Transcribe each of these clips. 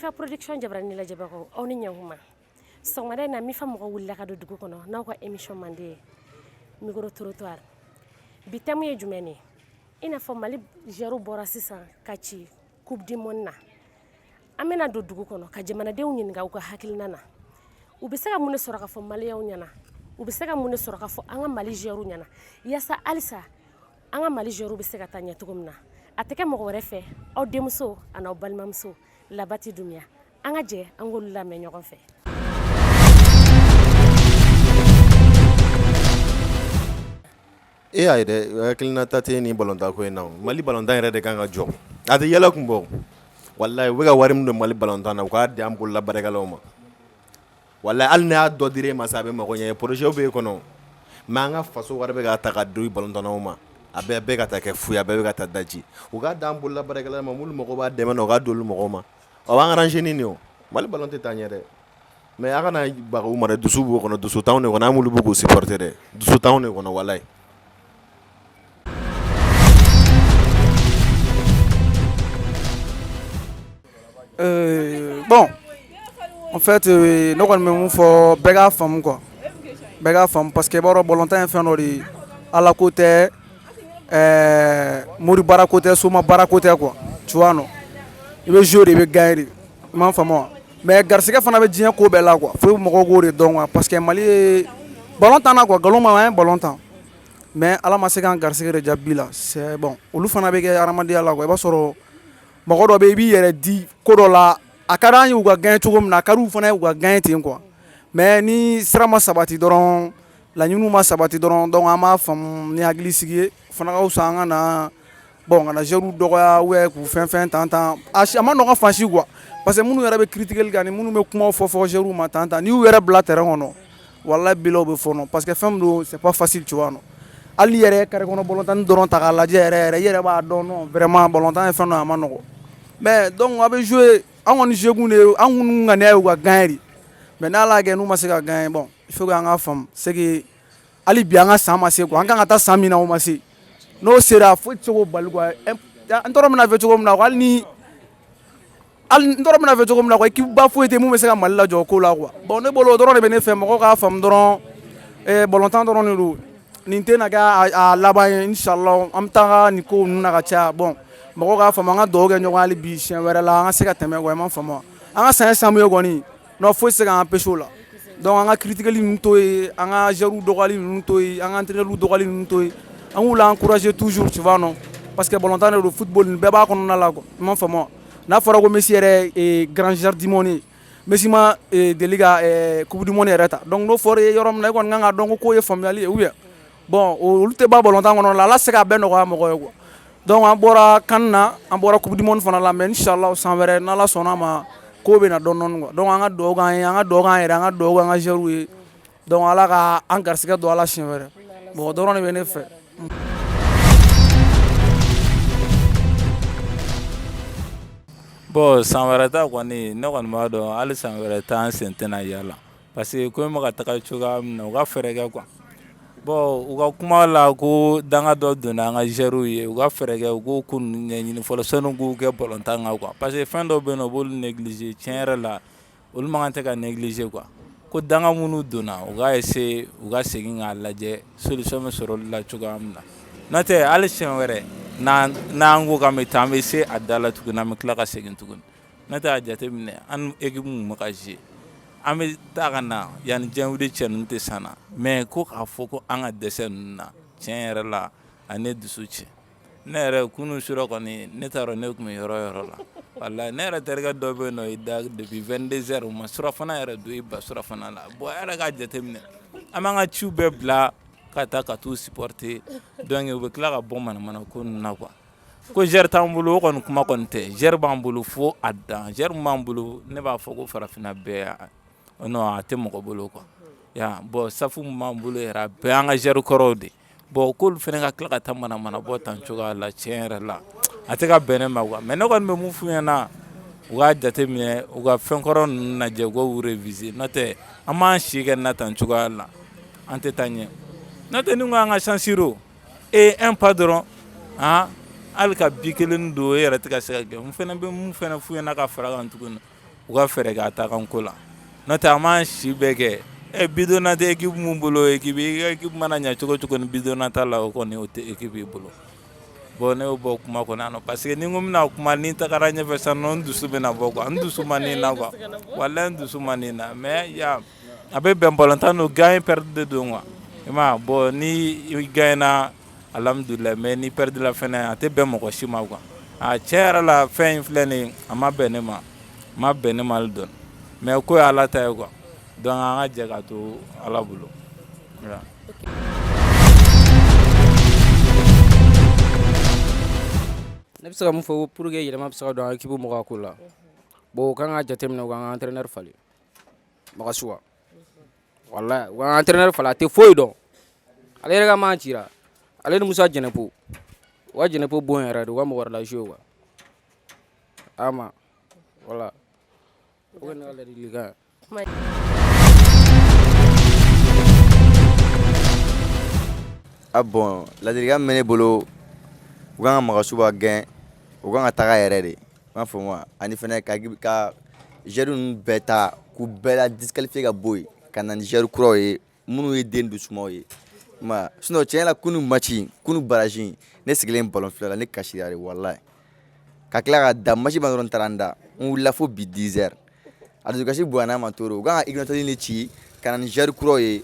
Mifa Production jabarani lajɛbagaw, aw ni ɲankuma. Sɔgɔmada in na, Mifa mɔgɔw wulila ka don dugu kɔnɔ n'aw ka émission mandi ye, micro trottoir. Bi thème ye jumɛn ye? I n'a fɔ Mali joueurs bɔra sisan ka ci Coupe du monde na, an bɛna don dugu kɔnɔ ka jamanadenw ɲininka u ka hakilina na. U bɛ se ka mun de sɔrɔ ka fɔ maliyɛnw ɲɛna? U bɛ se ka mun de sɔrɔ ka fɔ an ka Mali joueurs ɲɛna, yaasa halisa an ka Mali joueurs bɛ se ka taa ɲɛ cogo min na? A tɛ kɛ mɔgɔ wɛrɛ fɛ, aw denmuso ani aw balimamuso Labati Dunbiya. An ka jɛ an k'olu lamɛn ɲɔgɔn fɛ. E y'a ye dɛ, hakilinata tɛ nin balontan ko in na. Mali balontan yɛrɛ de kan ka jɔ, a tɛ yɛlɛ kun bɔ. Walayi, u bɛ ka wari min don Mali balontan na, u k'a di an bolola baarakɛlaw ma. Walayi, hali n'a y'a dɔ dir'e ma sa, a bɛ mago ɲɛ. Projet bɛ e kɔnɔ, mais an ka faso wari bɛ ka ta ka di balontannaw ma, a bɛɛ bɛ ka taa kɛ fu ye, a bɛɛ bɛ ka taa daji. U k'a d'an bolola baarakɛlaw ma. Minnu mago b'a dɛmɛ na, u k'a d'olu mɔgɔw ma. O b'an arranger ni nin ye. O Mali balon tɛ taa ɲɛ dɛ. Mais a kana baga u ma dɛ, dusu b'u kɔnɔ, dusu t'anw de kɔnɔ. An m'olu bɛ k'u supporter dɛ, dusu t'anw de kɔnɔ, walayi. Bon, en fait, ne kɔni bɛ mun fɔ, bɛɛ k'a faamu quoi, bɛɛ k'a faamu, parce que i b'a dɔn, balontan ye fɛn dɔ de ye, Ala ko tɛ, mori baara ko tɛ, soma baara ko tɛ quoi, tu vois non? I bɛ jouer de, i bɛ gagner de, i m'a faamu wa? Mais garisɛgɛ fana bɛ diɲɛ ko bɛɛ la quoi, fo mɔgɔw k'o de dɔn quoi, parce que Mali ye ballon tan na quoi, nkalon ma, an ye ballon tan, mais Ala ma se k'an garisɛgɛ de diya bi la. C'est bon, olu fana bɛ kɛ hadamadenya la quoi. I b'a sɔrɔ mɔgɔ dɔ bɛ yen, i b'i yɛrɛ di ko dɔ la, a ka d'an ye u ka gagner cogo min na, a ka d'u fana ye u ka gagner ten quoi. Mais ni sira ma sabati dɔrɔn, laɲiniw ma sabati dɔrɔn, donc an b'a faamu ni hakili sigi ye. O fana ka fisa an ka na, bon, ka na joueurs dɔgɔya ou bien k'u fɛn fɛn tan tan, a ma nɔgɔn fan si quoi, parce que minnu yɛrɛ bɛ critiquer kɛ ani minnu bɛ kumaw fɔ fɔ joueurs ma tan tan, n'i y'u yɛrɛ bila terrain kɔnɔ, walahi bilahi, u bɛ fɔnɔ, parce que fɛn min don, c'est pas facile, tu vois non? Hali n'i yɛrɛ ye carré kɔnɔ balontanni dɔrɔn ta k'a lajɛ yɛrɛ yɛrɛ, i yɛrɛ b'a dɔn, non, vraiment, balontan ye fɛn dɔ ye, a ma nɔgɔn. Mais donc a bɛ jouer, an kɔni jouer kun de ye, an kun ŋaniya ye u ka gagner de. Mais n'Ala y'a kɛ n'u ma se ka gagner, bon, il faut que an k'a faamu, c'est que hali bi an ka san ma se quoi. An kan ka taa san min na, o ma se. N'o sera, foyi tɛ se k'o bali quoi. N t'a dɔn n bɛna fɔ cogo min na quoi, hali ni hali n t'a dɔn n bɛna fɔ cogo min na quoi, équipe ba foyi tɛ mun bɛ se ka Mali lajɔ o ko la quoi. Bon, ne bolo, o dɔrɔn de bɛ ne fɛ. Mɔgɔw k'a faamu dɔrɔn, balontan dɔrɔn de don. Nin tɛna kɛ a laban ye, inshallah. An bɛ taga nin ko ninnu na ka caya. Bon, mɔgɔw k'a faamu, an ka dugawu kɛ ɲɔgɔn hali bi, siɲɛ wɛrɛ la an ka se ka tɛmɛ quoi, i m'a faamu wa? An ka san ye san min ye kɔni, non, foyi tɛ se k'an empêcher o la. Donc an ka critiquer ninnu to yen, an ka joueurs dɔgɔyali ninnu to yen, an ka entraîneurs dɔgɔyali ninnu to yen, an k'u la encourager toujours, tu vois non? Parce que balontan de don, football, nin bɛɛ b'a kɔnɔna la quoi, i m'a faamu wa? N'a fɔra ko Messi yɛrɛ ye grand joueur du monde ye, Messi ma deli ka Coupe du monde yɛrɛ ta. Donc n'o fɔra e ye yɔrɔ min na, e kɔni kan k'a dɔn ko ko ye faamuyali ye ou bien. Bon, olu tɛ ban balontan kɔnɔ la, Ala tɛ se k'a bɛɛ nɔgɔya mɔgɔ ye quoi. Donc an bɔra CAN na, an bɔra Coupe du monde fana la, mais inshallah, san wɛrɛ, n'Ala sɔnna ma, ko bɛ na dɔɔnin dɔɔnin quoi. Donc an ka dugawu k'an ye, an ka dugawu k'an yɛrɛ, an ka dugawu k'an ka joueurs ye. Donc Ala ka an garisɛgɛ don a la siɲɛ wɛrɛ. Bon, o dɔrɔn de bɛ ne fɛ. Bon, san wɛrɛ ta kɔni, ne kɔni b'a dɔn, hali san wɛrɛ ta, an sen tɛna yala, parce que ko in bɛ ka taga cogoya min na, u ka fɛɛrɛ kɛ quoi. Bon, u ka kuma la ko danga dɔ donna an ka joueurs ye, u ka fɛɛrɛ kɛ, u k'o ko ninnu ɲɛɲini fɔlɔ sani k'u kɛ balontan kan quoi, parce que fɛn dɔw bɛ yen nɔ, u b'olu négliger. Tiɲɛ yɛrɛ la, olu man kan tɛ ka négliger quoi. Ko danga minnu donna, u ka essayer, u ka segin k'a lajɛ, solution bɛ sɔrɔ olu la cogoya min na. N'o tɛ, hali siɲɛ wɛrɛ n'an ko k'an bɛ taa, an bɛ se a da la tuguni, an bɛ tila ka segin tuguni. N'o tɛ, a jateminɛ, an ni équipe mun bɛ ka jouer, an bɛ taa ka na yanni diɲɛ wuli cɛ, ninnu tɛ san na. Mais ko k'a fɔ ko an ka dɛsɛ ninnu na, tiɲɛ yɛrɛ la, a ne dusu cɛ. Ne yɛrɛ kunun surɔ kɔni, ne t'a dɔn ne tun bɛ yɔrɔ yɔrɔ la. Walahi, ne yɛrɛ terikɛ dɔ bɛ yen nɔ, i da depuis 22 heures, u ma surafana yɛrɛ dun, i ba surafana la. Bon, e yɛrɛ k'a jateminɛ, an b'an ka ciw bɛɛ bila ka taa ka t'u supporter, donc u bɛ tila ka bɔ manamana ko ninnu na quoi. Ko joueur t'an bolo, o kɔni kuma kɔni tɛ. Joueur b'an bolo fo a dan. Joueur min b'an bolo, ne b'a fɔ ko farafinna bɛɛ, non, a tɛ mɔgɔ bolo quoi. Ya bon, staff min b'an bolo yɛrɛ, a bɛɛ y'an ka joueur kɔrɔw de. Bon, k'olu fana ka tila ka taa manamana bɔ tan cogoya la, tiɲɛ yɛrɛ la, a tɛ ka bɛn ne ma quoi. Mais ne kɔni bɛ mun f'u ɲɛna, u k'a jateminɛ, u ka fɛn kɔrɔ ninnu lajɛ, u k'u réviser. N'o tɛ, an b'an si kɛ nin na tan cogoya la, an tɛ taa ɲɛ. N'o tɛ, ni ko an ka chance ro e un pas dɔrɔn, han, hali ka bi kelen don, e yɛrɛ tɛ ka se ka kɛ. N fana bɛ mun fana f'u ɲɛna ka fara kan tuguni, U ka fɛɛrɛ kɛ attaquant ko la, n'o tɛ an m'an si bɛɛ kɛ ɛ bidonna tɛ équipe mun bolo. Équipe, i ka équipe mana ɲɛ cogo cogo, ni bidonna t'a la, o kɔni o tɛ équipe i bolo. Bon, ne y'o bɔ kuma kɔnɔ yan nɔ, parce que ni n ko n bɛna kuma, ni n tagara ɲɛfɛ sisan nɔ, n dusu bɛna bɔ quoi. N dusu man di n na quoi, walahi, n dusu man di n na. Mais ya a bɛ bɛn balontan don, gagne perdre de don quoi, i m'a ye. Bon, ni i gagne na, alhamdulilayi, mais ni perdre la fɛnɛ, a tɛ bɛn mɔgɔ si ma quoi. A tiɲɛ yɛrɛ la, fɛn in filɛ nin ye, a ma bɛn ne ma, a ma bɛn ne ma hali dɔɔni. Mais ko ye Ala ta ye quoi, donc an ka jɛ ka to Ala bolo. Voilà. Ne bɛ se ka mun fɔ pour que yɛlɛma bɛ se ka don an équipe mɔgɔw ka ko la? Bon, u kan ka jateminɛ, u k'an ka entraîneur falen, Magasuba. Walahi, u k'an ka entraîneur falen, a tɛ foyi dɔn. Ale yɛrɛ ka man cira, ale ni Musa Jɛnɛpo, u ka Jɛnɛpo bon yɛrɛ de, u ka mɔgɔ wɛrɛ la jouer quoi. Ama voilà, o kɔni ne ka ladilikan ye. Ah bon, ladilikan min bɛ ne bolo, u kan ka Magasuba gɛn, u kan ka taga yɛrɛ de, i m'a faamu wa? Ani fɛnɛ ka joueur ninnu bɛɛ ta k'u bɛɛ la disqualifier ka bɔ yen, ka na ni joueur kuraw ye minnu ye den dusumaw ye, i m'a ye. Sinon tiɲɛ la, kunu match, kunu barrage, ne sigilen ballon filɛ la, ne kasira de, walahi. Ka tila ka da match ban dɔrɔn, n taara n da, n wulila fo bi 10 heures. A dusukasi bonyana ma trop. U kan ka Ignace de ci ka na ni joueur kuraw ye.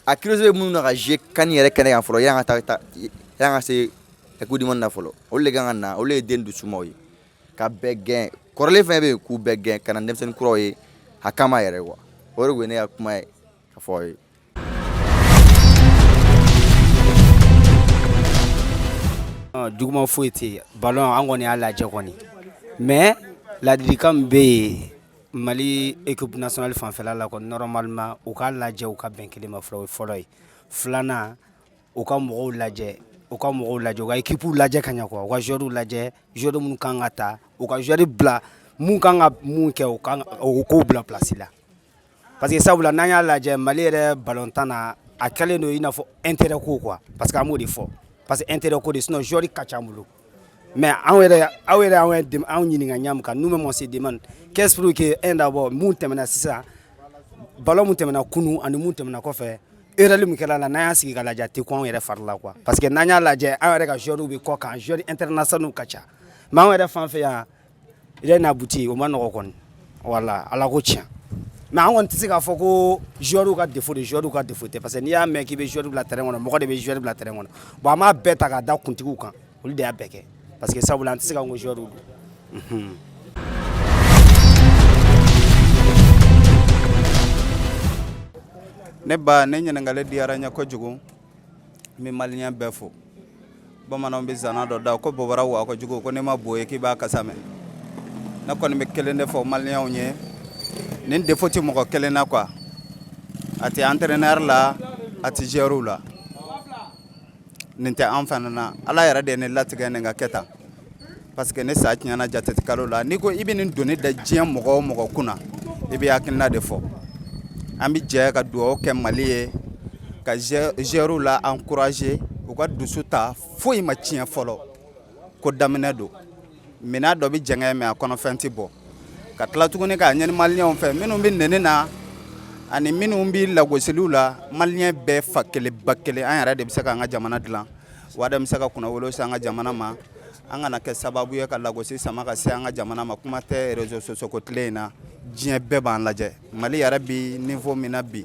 A curiosité bɛ minnu na ka jouer CAN yɛrɛ kɛnɛ kan fɔlɔ, yanni ka taa, yanni ka se Coupe du monde na fɔlɔ, olu de kan ka na, olu ye den dusumaw ye. Ka bɛɛ gɛn, kɔrɔlen fɛn bɛ yen, k'u bɛɛ gɛn ka na ni denmisɛnnin kuraw ye a kama yɛrɛ quoi. O de tun ye ne ka kuma ye ka fɔ aw ye. Juguman foyi tɛ yen. Ballon, an kɔni y'a lajɛ kɔni, mais ladilikan min bɛ yen Mali équipe nationale fanfɛla la kɔni, normalement u k'a lajɛ, u ka bɛn kelen ma fɔlɔ, o ye fɔlɔ ye. Filanan, u ka mɔgɔw lajɛ, u ka mɔgɔw lajɛ, u ka équipe lajɛ ka ɲɛ quoi, u ka joueurs lajɛ, joueurs minnu kan ka ta, u ka joueur bila mun kan ka mun kɛ, u kan o k'o bila place la. Parce que sabula n'an y'a lajɛ Mali yɛrɛ ballon tan na, a kɛlen don i n'a fɔ intérêt ko quoi, parce que an b'o de fɔ, parce que intérêt ko de. Sinon joueur ka ca an bolo. Mais anw yɛrɛ, aw yɛrɛ, anw ɲininka ɲa min kan, nous même on se demande qu'est-ce pour que un d'abord mun tɛmɛna sisan, ballon mun tɛmɛna kunu ani mun tɛmɛna kɔfɛ, erreur min kɛra la, n'an y'a sigi ka lajɛ, a tɛ kun anw yɛrɛ fari la quoi. Parce que n'an y'a lajɛ, an yɛrɛ ka joueurs bɛ kɔ kan, joueurs internationaux ka ca, mais anw yɛrɛ fan fɛ yan, rien n'aboutit, o ma nɔgɔ kɔni. Voilà, Ala ko tiɲɛ. Mais an kɔni tɛ se k'a fɔ ko joueurs ka défaut de, joueurs ka défaut tɛ, parce que n'i y'a mɛn k'i bɛ joueur bila terrain kɔnɔ, mɔgɔ de bɛ joueur bila terrain kɔnɔ. Bon, an b'a bɛɛ ta k'a da kuntigiw kan, olu de y'a bɛɛ kɛ, parce que sabula an tɛ se ka ko joueurs don. Ne ba, ne ɲininkali diyara n ye kojugu. N bɛ maliyɛn bɛɛ fo. Bamananw bɛ zana dɔ da ko bɔbɔra wa kojugu, ko ne ma bo ye k'i b'a kasa mɛn. Ne kɔni bɛ kelen de fɔ maliyɛnw ye: nin défaut tɛ mɔgɔ kelen na quoi, a tɛ entraîneur la, a tɛ joueur la, nin tɛ an fana na. Ala yɛrɛ de ye ne latigɛ nin ka kɛ tan, parce que ne sa tiɲɛna jate kalo la. N'i ko i bɛ nin doni da diɲɛ mɔgɔ o mɔgɔ kunna, i bɛ hakilina de fɔ. An bɛ jɛ ka dugawu kɛ Mali ye, ka joueurs la encourager, u ka dusu ta. Foyi ma tiɲɛ fɔlɔ, ko daminɛ don. Minɛn dɔ bɛ jɛngɛ, mais a kɔnɔfɛn tɛ bɔ. Ka tila tuguni k'a ɲini maliyɛnw fɛ, minnu bɛ nɛni na ani minnu bɛ lagosiliw la, maliyɛn bɛɛ fa kelen ba kelen, an yɛrɛ de bɛ se k'an ka jamana dilan wa de bɛ se ka kunnawolo se an ka jamana ma. An kana kɛ sababu ye ka lagosi sama ka se an ka jamana ma. Kuma tɛ réseaux sociaux ko tile in na, diɲɛ bɛɛ b'an lajɛ. Mali yɛrɛ bi niveau min na bi,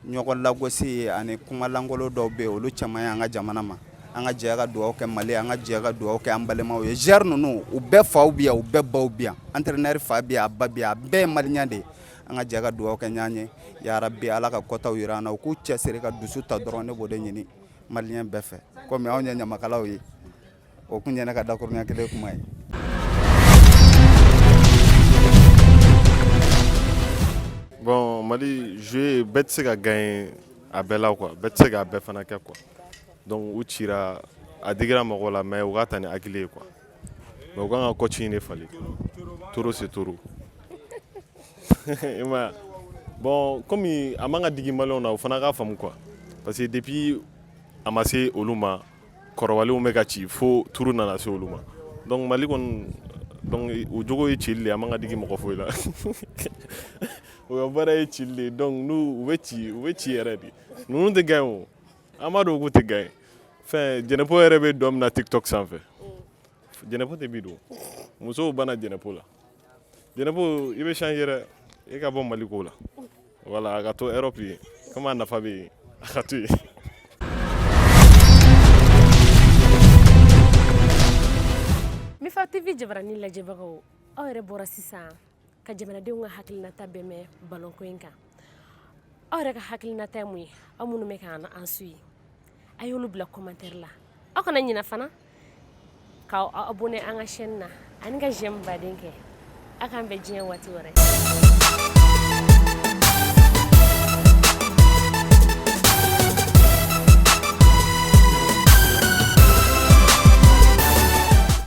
ɲɔgɔn lagosi ani kuma lankolon dɔw bɛ yen, olu caman ye an ka jamana ma. An ka jɛ ka dugawu kɛ Mali, an ka jɛ ka dugawu kɛ an balimaw ye. Joueurs ninnu, u bɛɛ faw bi yan, u bɛɛ baw bi yan, entraîneur fa bi yan, a ba bi yan, a bɛɛ ye maliyɛn de ye. An ka jɛ ka dugawu kɛ ɲɔgɔn ye. Yarabi, Ala ka kɔtaw yira an na. U k'u cɛsiri ka dusu ta dɔrɔn. Ne b'o de ɲini maliyɛn bɛɛ fɛ, komi anw ye ɲamakalaw ye. O kun ye ne ka dakuruɲɛ kelen kuma ye. Bon, Mali joueur bɛɛ tɛ se ka gagner a bɛɛ la quoi, bɛɛ tɛ se k'a bɛɛ fana kɛ quoi. Donc u cira, a digira mɔgɔw la, mais u k'a ta ni hakili ye quoi. Mais u kan ka coach in de falen, trop c'est trop, i m'a ye. Bon, komi a man ka digi maliyɛnw na, o fana k'a faamu quoi, parce que depuis a ma se olu ma, kɔrɔbalenw bɛ ka ci fo tour nana se olu ma. Donc Mali kɔni Donc u jogo ye cili de ye, a man ka digi mɔgɔ foyi la. U ka baara ye cili de ye, donc n'u u bɛ ci, u bɛ ci yɛrɛ de. Ninnu tɛ gagner o, an b'a dɔn k'u tɛ gagner. Fɛn jɛnɛpo yɛrɛ bɛ dɔ min na TikTok sanfɛ, jɛnɛpo tɛ bi don, musow banna jɛnɛpo la. Jɛnɛpo, i bɛ changer dɛ, e ka bɔ Mali ko la. Voilà, a ka to Europe yen, komi a nafa bɛ yen, a ka to yen. Mifa TV jabarani lajɛbagaw, aw yɛrɛ bɔra sisan ka jamanadenw ka hakilinata bɛɛ mɛn balonko in kan. Aw yɛrɛ ka hakilinata ye mun ye? Aw minnu bɛ k'an an suit, a y'olu bila commentaire la. Aw kana ɲina fana k'aw abonné an ka chaîne na ani ka j'aime baden kɛ. Aw k'an bɛn diɲɛ waati wɛrɛ.